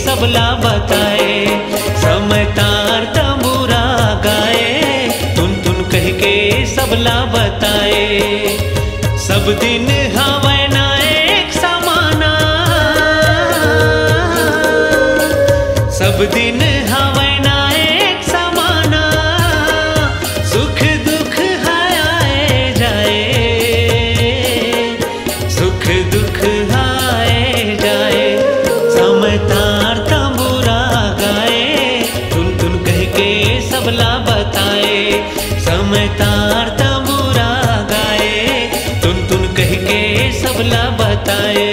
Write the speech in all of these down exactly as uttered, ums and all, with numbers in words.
सबला बताए, समय तार तंबूरा गाए, टुनटुन कहिके सबला बताए। सब दिन हवय ना एक समाना, सब दिन हवय ना एक समाना, सुख दुख ह आए जाए, सुख दुख आए जाए। समय तार तंबूरा गाए, टुनटुन कहिके सबला बताए। समय तार तंबूरा गाए, टुनटुन कहिके सबला बताए।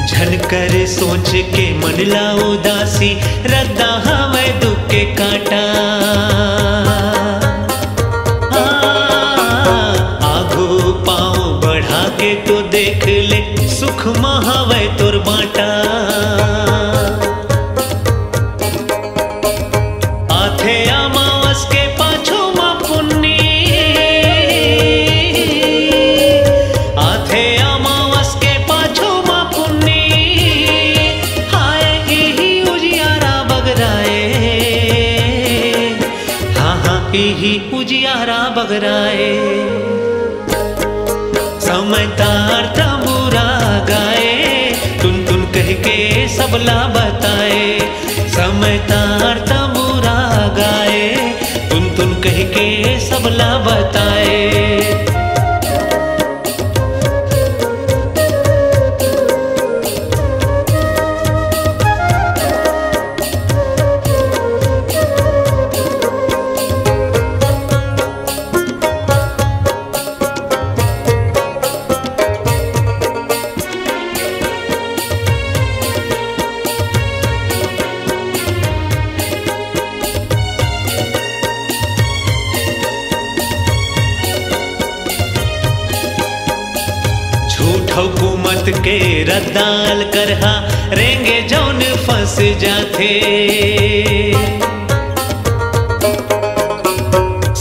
झन कर सोच के मन ला उदासी, रद्दा हवय दुख के कांटा। हाँ, आघू पाँव बढ़ा के तो देख ले, सुख म हवय तोर बांटा। आथे अमावस के पाछू म पुन्नी, आथे अमावस के पाछू म पुन्नी, हाय इही उजियारा बगराए, हाँ हाँ इही उजियारा बगराए। समय तार तंबूरा गाए, टुनटुन कहिके सबला बताए। समय तार तंबूरा गाए, टुनटुन कहिके सबला बताए। झूठ अउ कुमत के रद्दा ल करहा, रेंगे जउन फंस जाथे।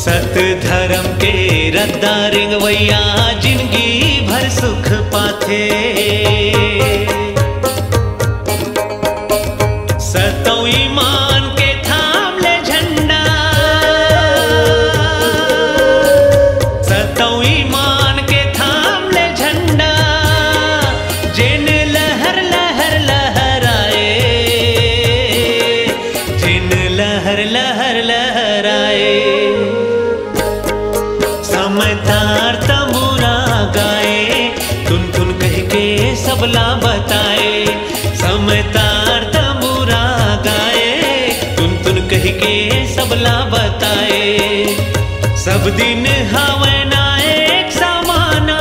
सत धरम के रद्दा रेंगवइया जिनगी भर सुख पाथे। सतौ ईमान के थाम ले झंडा, सतौ ईमान के थाम ले झंडा, जेन लहर लहर लहराए, जेन लहर लहर लहराए। समय तार तंबूरा गाए, टुनटुन कहिके सबला बताए। समय तार तंबूरा गाए, टुनटुन कहिके सबला बताए। सब दिन हवय ना एक समाना,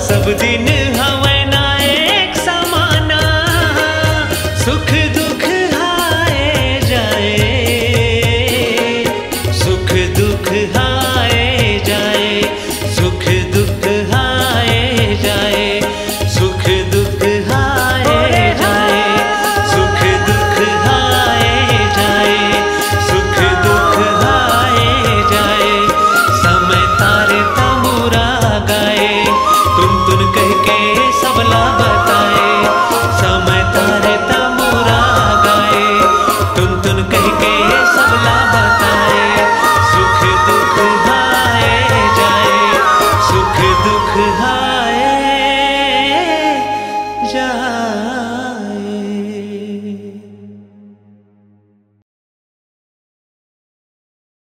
सब दिन हवय ना एक समाना, सुख दुख आए जाए, सुख दुख आए जाए, सुख दुख आए जाए, सुख दुख आए जाए, सुख दुख आए जाए, सुख दुख आए जाए। समय तार तंबूरा गाए, टुनटुन कहिके सबला बताए। समय तार तंबूरा गाए, टुनटुन कहिके सबला बताए। सुख दुख आए जाए, सुख दुख आए